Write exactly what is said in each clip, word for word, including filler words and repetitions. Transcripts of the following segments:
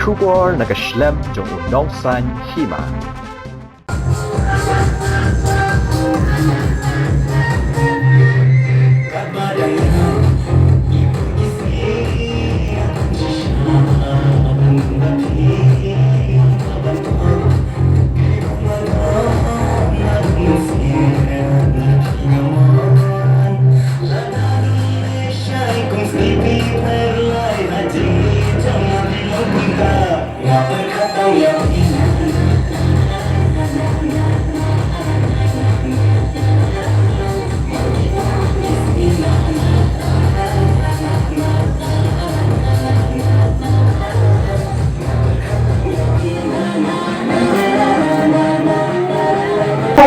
Khubor na ka shlem jong u Nongsaiñ Hima.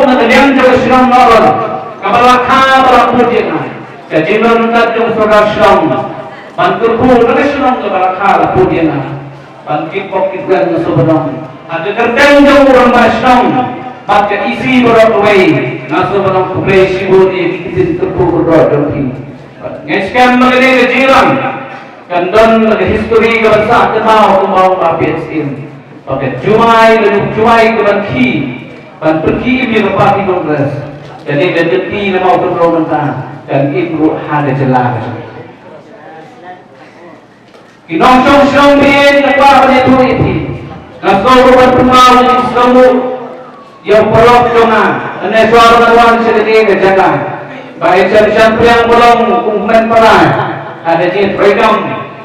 Na ka liang jong ka shnong Mawlai, kaba la kha ba la put ïa nga. Ka jingmynta jong ka sorkar shnong ban kyrkhu na ka shnong kaba la kha la put ïa nga. Ban kit bok kit gan nga sngewbha ban ong ha ka kyrteng jong u rangbah shnong bad ka E C baroh kawei, nga sngewbha ban ong khublei shibun ïa ki ktien kyrkhu kyrdoh jong phi. Bad nga ngeit skhem ba kane ka jingïalang kan don la ka history kaban sah kynmaw kumba ong u Bah P H Syiem. Ba ka jumai la ka jumai kaban khie ban pynkhie im ïa ka party Congress. Kane ka kyrti namar u Tymmen mynta kan im ruh ha ka jylla ka jong ngi. Ki nongshong shnong, phi, nga kwah ban ïathuh ïa phi. Nga sngew ruh ban pynpaw ïa ki sngewbha ïa u paralok jong nga, hynrei shuwa ban wan sha kane ka jaka ba i Shem Shem Priang ba long u hynmen para ha ka jingtrei kam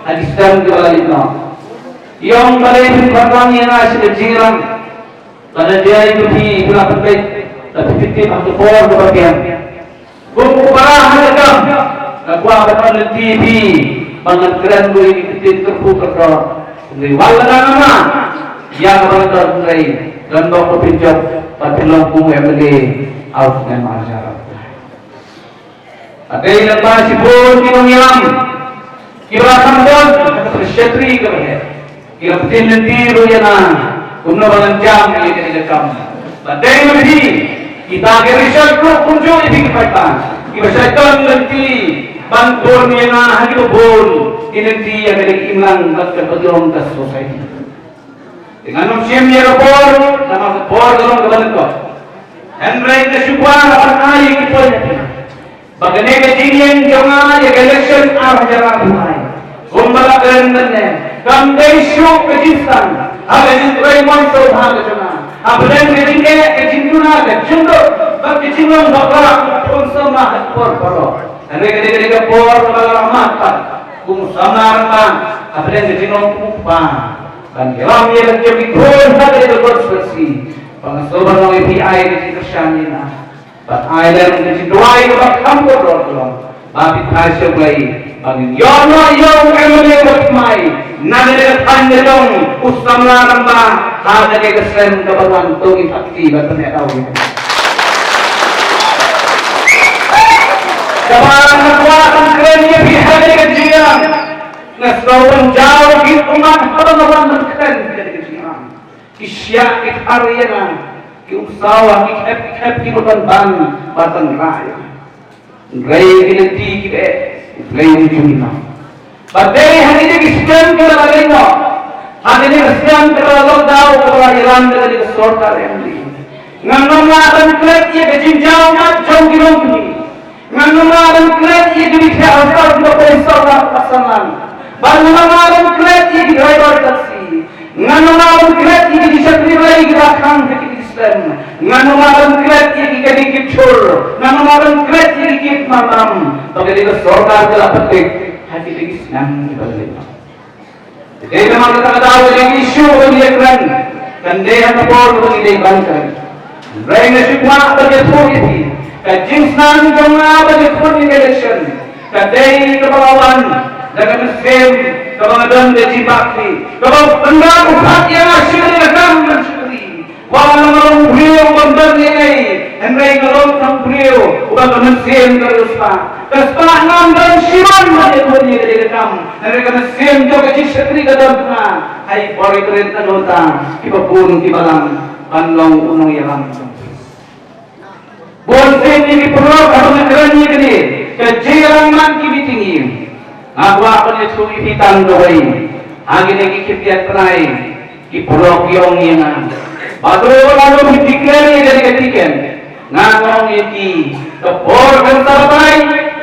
ha ki snem kiba la leit noh. I ong balei phin pynrang ïa nga sha ka jingïalang. Lada dei ba phi, phi la pynbeit, lada phi tip ha ka por kaba biang. Kum u para ha ka kam, nga kwah ban ong lynti ïa phi ba ngan kren ruh ïa ki ktien kyrkhu kyrdoh. Hynrei wat lada nga mad ïa kaba nga don, hynrei don bok ba phin jop ba phin long kum u M L A ha u snem ar hajar. Bad dei lyngba shibun ki nongïalam kiba la kham don ha ka Secretary kaba heh, ki la pynlynti ruh ïa nga kumno ba ngan jam ïa kane ka kam. Bad dei ma phi kita ki research group kumjuh ïa phi ki paidbah kiba shait don lynti ban bun ïa nga ha kiba bun ki lynti ïa kane ka imlang bad kaba long ka society. Te ngan ym shim ïa ka por namar ka por ka long kaba lyngkot. Hynrei nga shu kwah ban ai ïa ki point ba kane ka jingïeng jong nga ïa ka election ar hajar arphew lai, kumba la kren mynne, kam dei shuh ka jingstad ha ka jingtrei mon sngewbha ka jong nga. Hapdeng ka jingeh, ka jingduna, ka jingduk bad ka jinglong bakla, kum samla ha ka por baroh. Hynrei ka dei ka dei ka por ba la mad pat kum u samla rangbah hapdeng ka jinglong kum u kpa ban ïalam ïa la ki jong ki khun ha ka dei ka constituency. Ba nga sngewbha ban ong ïa phi, ai ka jingkyrshan ïa nga. Bad ai lem ka jingduwai kaba kham kordor ka long ba phi phai sha U Blei ba ngin ïoh noh ïa u M L A ba thymmai na kane ka thaiñ ka jong u samla rangbah ha kane ka snem kaba wan. To ngin phai ban pyneh daw ïa kane. Kaba nga kwah ban kren ïa phi ha kane ka jingïalang, nga sngew ban jaw ki ummat haba nga wan ban kren ha kane ka jingïalang. Ki shah ki thar ïa nga, ki umsaw ha ki khep ki khep, ki mut ban ban ba tang rah ïa nga. Hynrei ki lynti kiba eh, U Blei un ju ïa nga. Ba dei ha kine ki snem kiba la leit noh, ha kine ki snem kiba la lockdown, kiba la ïalam da kane ka sorkar M D A, ngan ym lah ban klet ïa ka jingjaw mat jong ki longkmie. Ngan ym lah ban klet ïa ki dkhot ha ka sorkar kiba poi saw lak bad san lak. Bad ngan ym lah ban klet ïa ki driver taxi. Ngan ym lah ban klet ïa ki shakri blei kiba khang ha kine ki snem. Ngan ym lah ban klet ïa ki kane ki jhur. Ngan ym lah ban klet ïa ki kit marlam ba kane ka sorkar ka la pyndik ha kine ki snem kiba la leit. Te dei namar kata ka daw ka dei ka issue ba ngi dei ban kren, kan dei ha ka por ba ngi dei ban kren. Hynrei nga shu kwah ban ïathuh ïa phi, ka jingsnam jong nga ban ïakhun ïa ka election ka dei kaba la wan da ka mynsiem kaba nga don ka jingpakri, kaba pynban u phah ïa nga sha kane ka kam ban shakri. Wat la nga long u briew uba ym don ei ei, hynrei nga long tang u briew uba ka mynsiem ka riewspah. Ka spah ngam don shibun ban ïakhun ïa kane ka kam, hynrei ka mynsiem jong ka jingshakri ka don ha nga. Ai bor ïa ka rit na ka bynta kiba bun kiba lam ban long u nongïalam. Bun sien ïa ki paralok haba nga kren ïa kane ka jingïalang man ki meeting ïa nga. Nga kwah ban ïathuh ïa phi tang kawei. Ha kine ki khyndiat bnai ki paralok ki ong ïa nga, ba to lada phi declare ïa kane ka tiket, nga ong ïa phi, ka por kan sa batai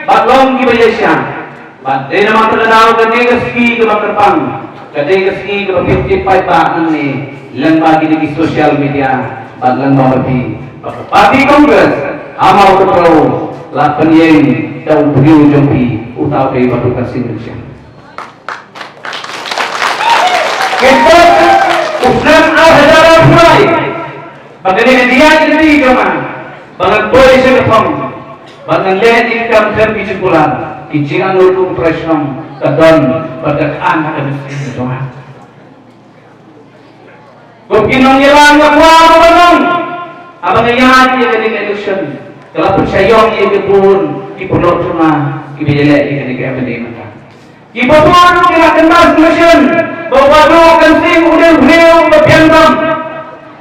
bad long kiba ïaishah. Bad dei namar kata ka daw kane ka sngi kaba kyrpang, kane ka sngi kaba phi tip paidbah nangne lyngba kine ki social media bad lyngba ma phi, ba ka party Congress ha Mawkynrew la pynïeng da u briew jong phi, uta u dei Bah Dukan Sing Rynsiang. Kyntoh u snem ar hajar arphew lai, ba kane ka jingïaid lynti jong nga, ba ngan poi sha ka thong, ba ngan leh ïa ki kam khlem ki jingkular, ki jingangnud u trai shnong ka don bad ka an ha ka mynsiem ka jong nga. Kum ki nongïalam nga kwah ba ban ong, haba nga ïaid ïa kane ka election, ka la pynshai ïong ïa ki bun ki paralok jong nga kiba ïaleh ïa kane ka M L A mynta. Kiba bun ki la kynmaw solution ba u Bah Dukan Sing u dei u briew ba biang tam.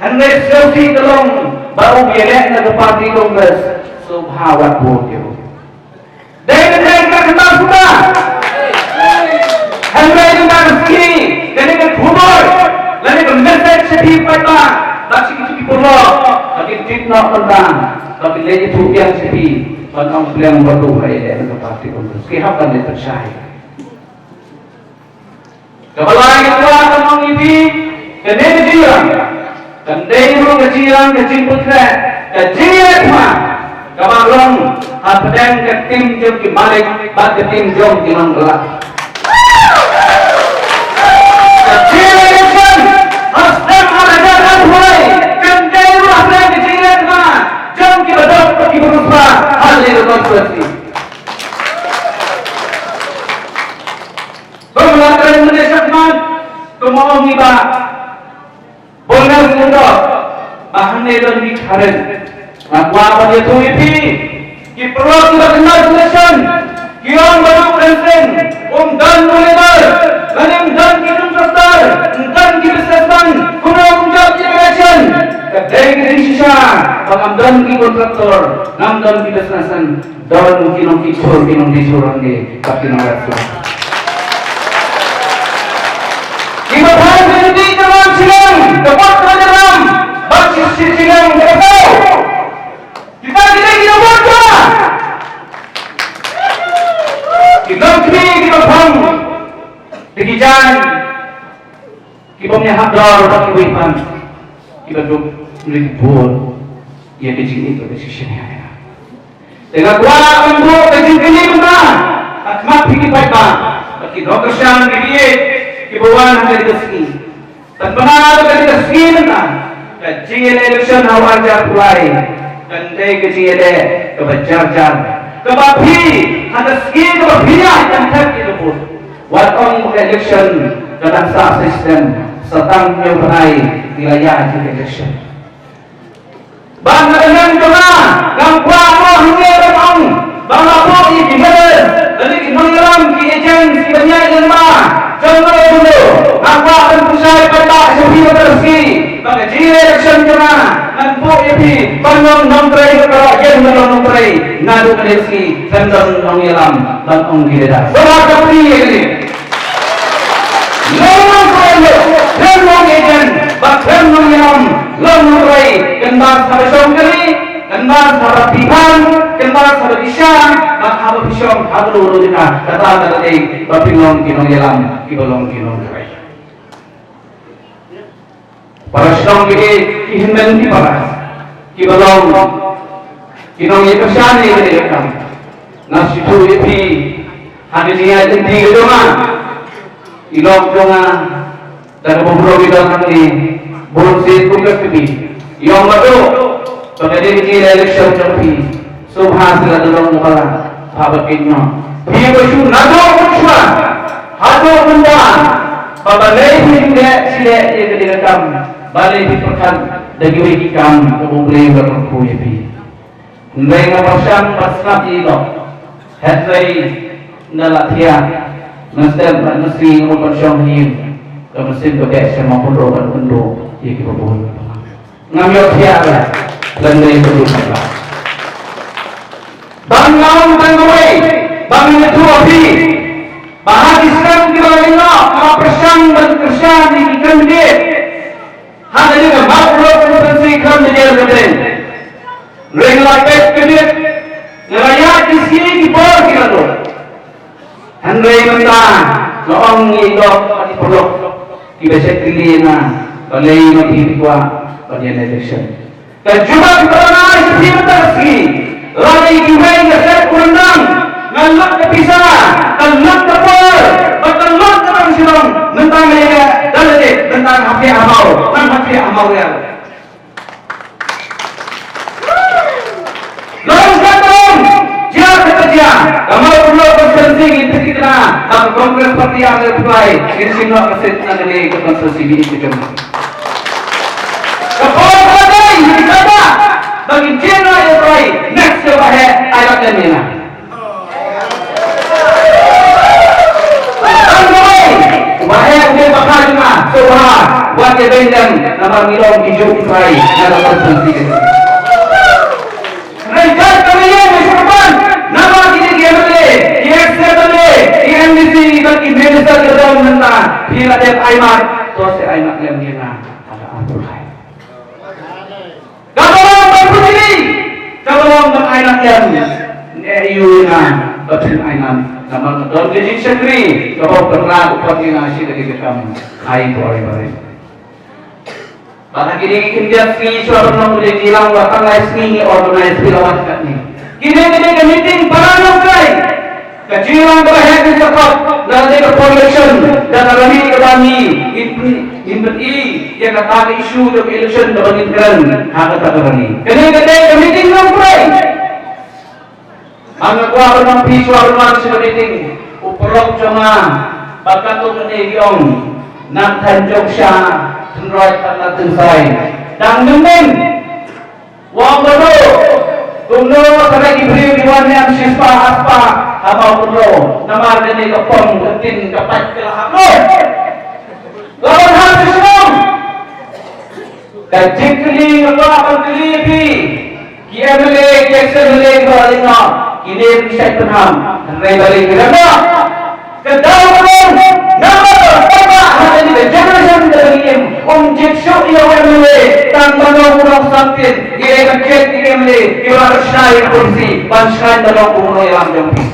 Hynrei shisha ka long ba u ïaleh na ka party Congress, sngewbha wat vote ïa u. Dei kane ka kynmaw suda. Hynrei kane ka sngi, kane ka khubor, kane ka message sha phi paidbah, bad sha ki paralok ba kin tip noh mynta, ba kin leit ïathuh biang sha phi, ban ong pleng ba u ïaleh na ka party Congress. Ki hap ban leit pynshai. Kaba lai nga kwah ban ong ïa phi, kane ka jingïalang kan dei ruh ka jingïalang ka jingpynkhreh, ka jingïalang kaba long hapdeng ka tim jong ki malik bad ka tim jong ki nongkylla. Ka jingïalang kan hapdeng ka jingïalang kan dei ruh hapdeng ka jingïalang jong kiba dap bad kiba riewspah ha kane ka constituency. Ba nga la kren mynne shakhmat, kumba ong i Bah Bonus Lyngdoh, ba hangne don ki Karen. Nga kwah ban ïathuh ïa phi, ki paralok kiba kynmaw election, ki ong ba u Karen Singh um don u leader, lane um don ki contractor, um don ki businessman, kumno um jop ïa ka election. Ka dei ka jingshisha ba ngam don ki contractor, ngam don ki businessman. Don ki nongkitkhlieh, ki nongdishur hangne bad ki nongrep sla. Kiba phai sha ki jingïalang shiliang, ka bot ka jingïalang, bad shi shi shiliang ka bot. Kita kine ki nongkitkhlieh, ki nongkitkhlieh kiba phong, ki jaiñ, kiba ym ïahap dor bad kiwei pat, kiba duk ring bun ïa ka jingïeit bad ka jingshisha. Te nga kwah ban buh ka jingkylli mynta ha khmat phi ki paidbah bad ki nongkyrshan, ki ïeit, kiba wan ha kane ka sngi. Pynbna ba kane ka sngi mynta, ka jingïaleh election ha u ar hajar arphew lai, kan dei ka jingïaleh kaba jar jar, kaba phi, ha ka sngi kaba phi ïaid kan thep ïa ka vote. Wat ong ba ka election ka dang sah sa shisnem, sa tang hynñiew bnai ngi la ïaid ïa ka election. Bad na ka liang jong nga, nga kwah ruh hangne ban ong ba nga buh ïa ki medal, lane ki nongïalam, ki agents kiba ïaid lyngba jong nga ruh. Nga kwah ban pynshai paidbah sha phi mynta ka sngi ba ka jingïaleh election jong nga, ngan buh ïa phi ban long nongtrei, ka rah ïa nga long nongtrei naduh kane ka sngi, ban long nongïalam, ban ong ki leader. Sngewbha kyrpad ïa kane. Long nongtrei, long agent, bad long nongïalam, long nongtrei, kynmaw haba shong kali, kynmaw haba phi pan, kynmaw haba phi sha, bad haba phi shong ha kano kano jaka, kata ka dei ba phin long ki nongïalam kiba long ki nongtrei. Para shnong ki, ki hynmen ki para, kiba long ki nongïakyrshan ïa kane ka kam. Nga sngewthuh ïa phi ha ka jingïaid lynti ka jong nga. I lok jong nga da kaba burom i don hangne, bun sien kum ka kmie. I ong ba dei, ba ka dei ka jingïaleh election jong phi. Sngewbha sila da long na balang, bha ba kynnoh. Phi ba shu naduh mynshuwa haduh mynta, ba balei phi leh shleh ïa kane ka kam, balei phi pyrkhat da kiwei ki kam kaba U Blei u la kyrkhu ïa phi. Hynrei nga pyrshang ban sngap ïa i lok. Hynrei nga la thiah, mynstep bad mynsngi nga mut ban shong ha ïing, ka mynsiem ka beh sha ma pynduh ban pynduh ïa kiba bun. Ngam ïoh thiah la, lane ka dei ka dei ka dei. Ban ngam tang kawei, ban ïathuh ïa phi. Ba ha ki snem kiba la leit noh, ka la pyrshang ban kyrshan ïa ki candidate ha kane ka Mawkyrwat constituency khlem da jer kyrteng. Hynrei nga la peit kyndiat, nga la ïaid ki sngi ki por ki la dep. Hynrei mynta la ong ïa i doh bad i paralok kiba shait kylli ïa nga, balei ma phi phi kwah ban ïa election. Ka jubab kaba nga ai sha phi mynta ka sngi, lada ïa kiwei ka set u ryndang, nga lut ka pisa, ka lut ka por bad ka lut ka rong shnong, mynta nga ïa ka delegate, mynta nga hapdeng ha maw, nga hapdeng ha maw ïa. Long kata long, jia kata jia. Ka Mawkyrwat constituency ngi thikna ha ka Congress Party ar lai phlai, ngin shim noh ka seat na kane ka constituency ba ïeit ka jong ngi. Ka por ka la dei, ngi kata ba ngin jia na ïa u Trai, next year ba heh, ai lad lem ïa nga. Tang kawei, uba heh u dei ba kha jong nga, sngewbha wat ïa beiñ lem, namar ngi long ki juh ki trai na ka constituency. Hynrei jait kawei ïa ngi sngewbha, namar kine ki M L A, ki ex M L A, ki M D C bad ki minister kiba don mynta, phi la dep ai mat, to sa ai mat lem ïa nga ha ka arphew lai. Kaba long ban pynjili, kaba long ban ai mat lem. Ngi ïohi na ba phin ai mat, namar ka don ka jingshakri kaba pynrah u pat ïa nga shi ka dei ka kam ai to ai bare. Bad ha kine ki khyndiat sngi shuwa ban long ka jingïalang, wat tang lai sngi ngi organize phi la wan katne. Kine ka dei ka meeting para nongkreh. Ka jingïalang kaba heh ka jingïalang na ka dei ka por election, da ka rally kaba ngi, ngi, ngi pyni ïa kata ka issue jong ka election kaba ngin kren ha kata ka rally. Kane ka dei ka meeting nongkreh. Nga kwah ban ong phi shuwa ban wan sha ka meeting, u paralok jong nga, ba katto katne ki ong, nang thaiñ jong sha, hynrei pat na tyngsai. Dang mynnin. Wan bado, kumno ka dei ki briew ki wan ïam shispah arspah, ha Mawkynrew, namar kane ka pom ka tin ka pait ka la hap noh. La wan hap sha shnong. Ka jingkylli nga kwah ban kylli ïa phi, ki M L A, ki ex M L A kiba la leit noh, kine ki shait pynham, hynrei balei ki rem noh? Ka daw ka long, namar ba ha kane ka generation kaba ngi im, um jied shuh ïa u M L A, tang ban long u nongsamtien, ngi dei ban jied ïa ki M L A kiba la pynshai ïa ka polisi ban shngaiñ ban long kum u nongïalam jong phi.